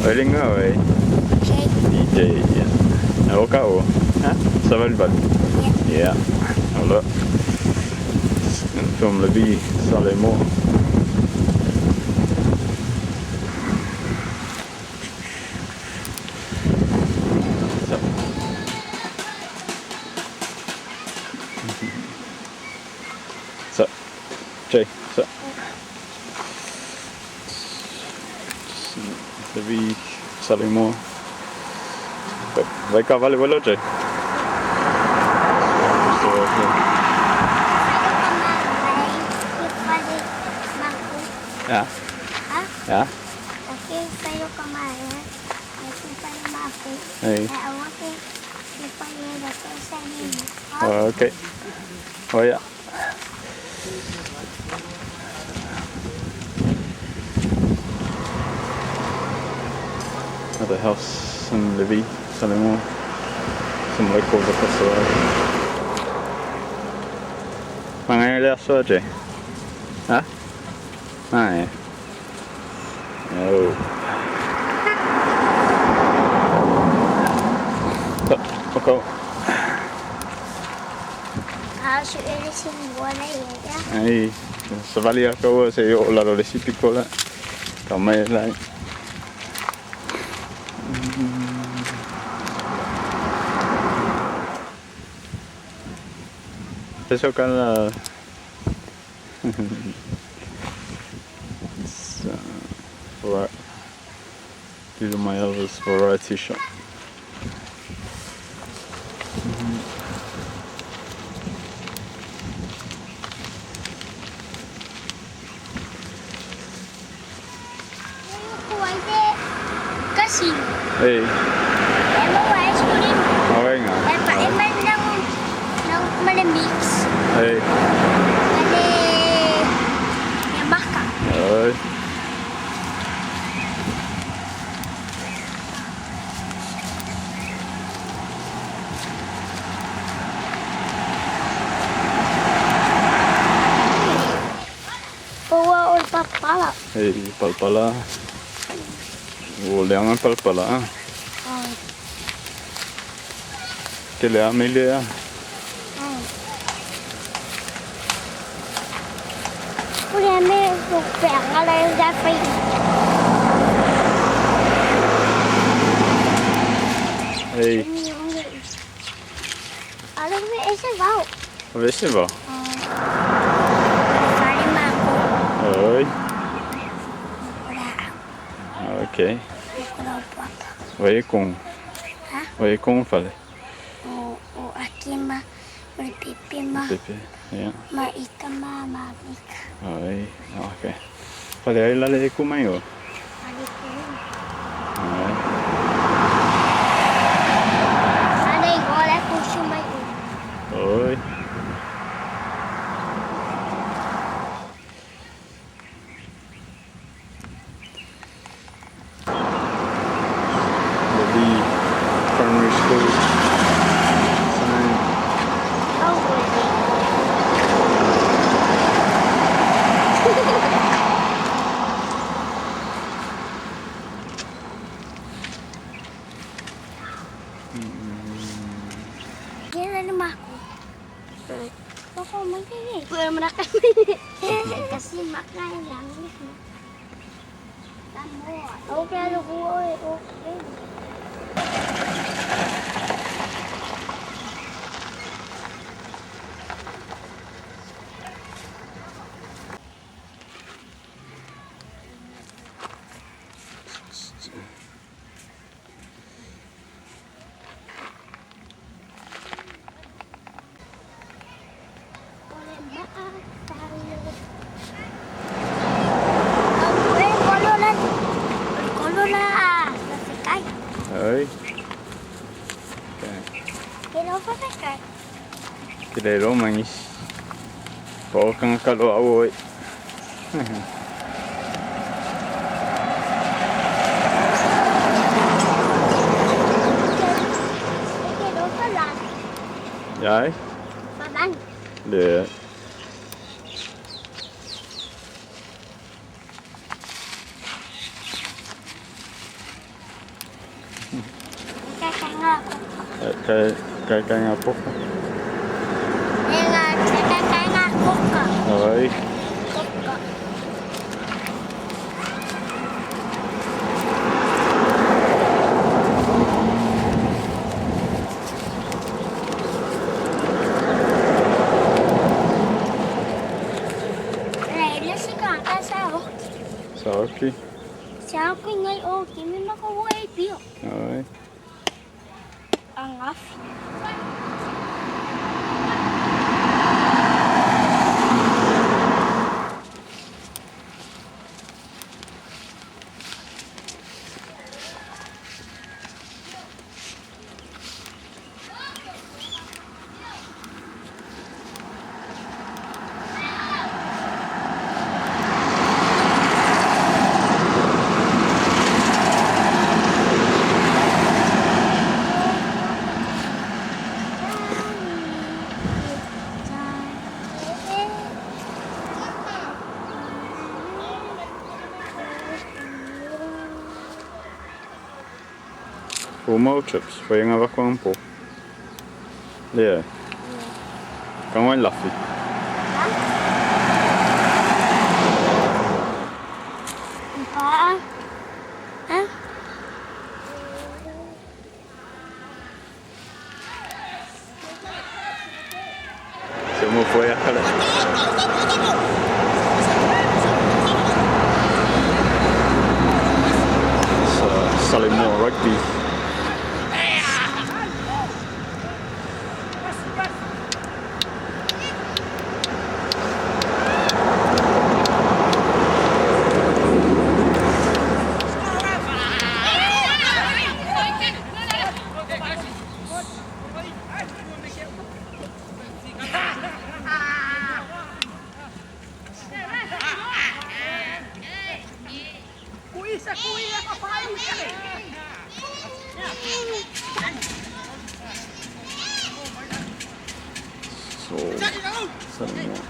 Olinga oi. J. DJ. Yeah. Oka o. Ha? Savalivali. Yeah. Oh look. Just gonna film Levi Saleimoa. So. So, Jay, so. Levi Saleimoa. Vai cavalo velo, Jay. Ja. Ja. Hey. Okay. Oh yeah. Another house in Levi, Saleimoa. Some locals across the road. Mangai le aso, Jay? Ha? Ai. Oh. Okay. Ai, savali a kaua se o lalo le sipi kola. Ka mai lai. Pessoal kala. It's right. These are my other's variety shop. Hey. Hey. Oi. Hey, palpala. O leanga palpala. Ke lea mele a. Hey. Vese vau. Oi. Okay. Vai com. Vai com fale. O akima, o pipi ma. Pipi. Yeah. Ma ika ma ma mika. Oi. Okay. Fale ai lale ku mai o. Fale ku. Ai. Fale igual é com chumai. Oi. The primary school sign. Oh, really? Kasi makain lang. Okay, okay. Oi. Ke le romangis. Pōkanga kaloa oi. Jai? Le. Kai kai ngā poka. E ngā kai kai ngā koka. Ai. Koka. Saoki. Saoki ngai o kimi mako e pio. Ai. Angafi. Four chips for yung avakwampo. Yeah. Come on, Luffy. Huh? Se mo foi a kala. So, Saleimoa rugby. So, Saleimoa.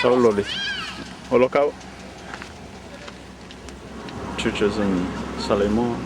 Sauloli. Olokau. Churches in Saleimoa.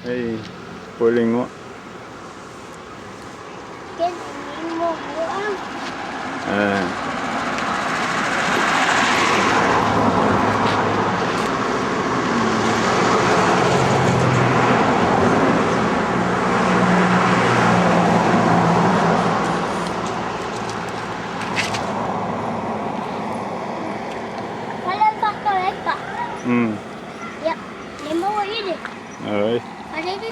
Hey, boiling what? Ya, lima ini. Alright. Ada ini.